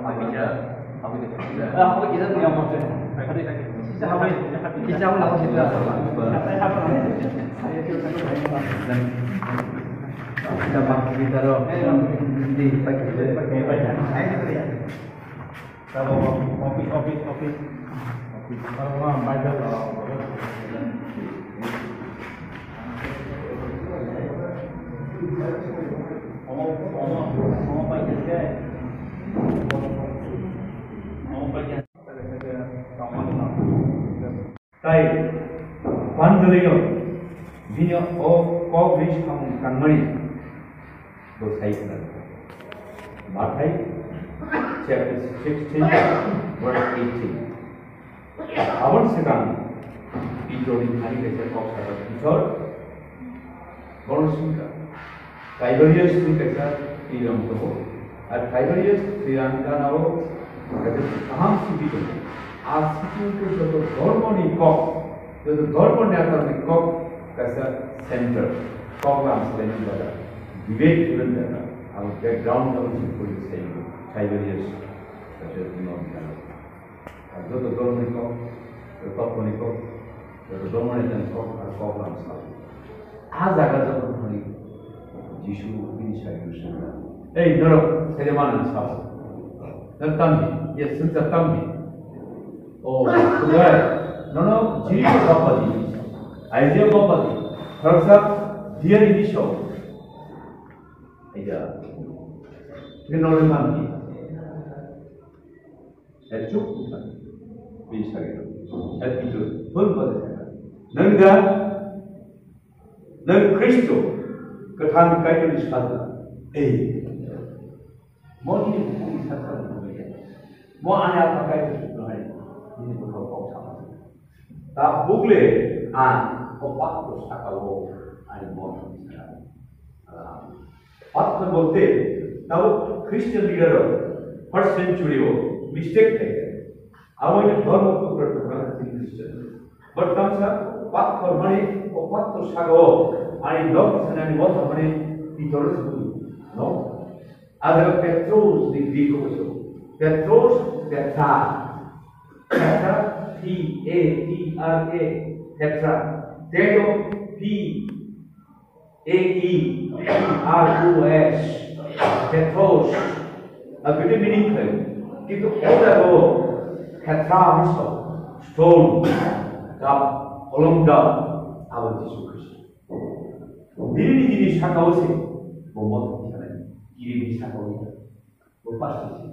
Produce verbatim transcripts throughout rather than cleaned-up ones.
Office, office, office. Tai Panjali-o bini o kok ri samung tangmani bo sai khna. Mathai chapter sixteen, verse eighteen. Aboni swkang Pitorni thani kaisa kok sajak Pitor, bono swngkha, Tiberius hwnwi kaisa twirang tongo. Ar Tiberius twirang gana-o kaisa kaham siti tongo. A siti wngkhe joto dhormoni kok, joto dhormo netarokni kok kaisa center, kok lam swlaimani jaga, debate khwlaimani jaga. Abo background abo chini poribo sai Tiberius kaisa bini gana-o. Ar joto dhormoni kok, joto tongmani kok, joto dhormoni tani kok, ar kok lam sao. A jaga joto thani Jisu bini sari rwsakha, "Ei norok, sede mana sao? Nang tamni, ye sungsa tamni? O, kugai, nono jiri ko bapadi, aije bapadi, khoroksa diyari ni sao." Aija, ke norok tamni? Hai chuk wngkha. Bini sagwi rw. Hai Pitor phone kore sakha, "Nwng da, nwng Khristo, kwthang Kaitorni sajla?" Ei. Mo nini bukhukni saksa rwkha ya. Mo ani Apha Kaitor Sutro hai nini bwkhao kok sama. Tabuk le ang o patro saka-o ani mon thani sana. Patro bolte tabo Christian leader rok first century o mistake khai kha. Abo ni dhormo tupra tupra kha chini Christian. But tamsa patro mani o patro saka-o ani nok sanani mon thani Pitor se no. Ada Petrus ni Greek o so. Petrus, Petra. Petra, P A T R A, Petra. Teto, P A E T R O S, Petros. A bini meaning khe, kintu o jaga o Petra hwnwi sa, stone, cup, holong cup, abo Jisu Khristo. Bini nijini saka-o se bo mothani sanai, kirini saka-o ya, bo pastor se.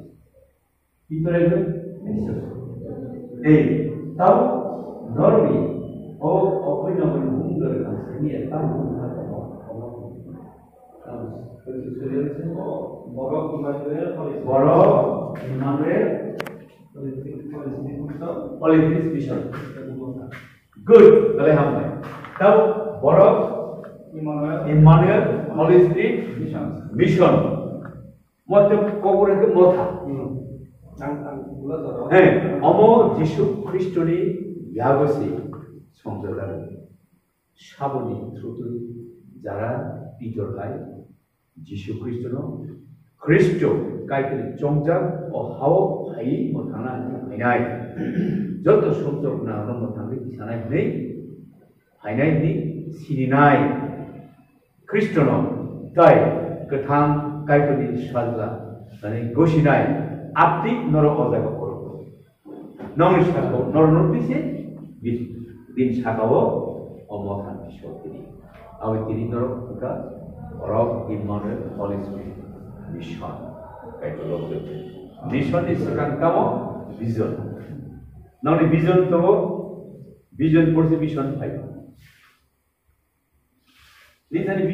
Pitor ekjon minister. Ei, tabo norokni o, o puila mani bumung dori kang simi ya, tamo bumung kha tamo, tamo. Tamo, borok Emmanuel, Holy Spirit. Borok Emmanuel, Holy Spirit, Holy Spirit, Holy Spirit Mission. Good, belai hambai. Tabo borok Emmanuel. Emmanuel, Holy Spirit Mission. Mission. Mo tei kokborok khe motha. Hmm. Ang, ang, bula jora. He, omo Jisu Khristoni yago se songjajago. Saboni through twi jara Pitor hai Jisu Khristono, Khristo Kaitorni chongjak o hao phaiwi mwthangna hwnwi phainai. Joto sumsok nangno mwthangwi tisanai hwnwi phainai hwnwi sininai. Khristono tai kwthang Kaitorni sajla hwnwi gosinai apti norok o jaga phuru. Nokni saka-o norok nukdi se, bi-, bini saka-o o mothani sotini. Abo tini norok wngkha borok Emmanuel Holy Spirit Mission. Kaitor lobjak. Mission ni swkang tamo vision. Nokni vision tongo, vision porse mission phai. Nini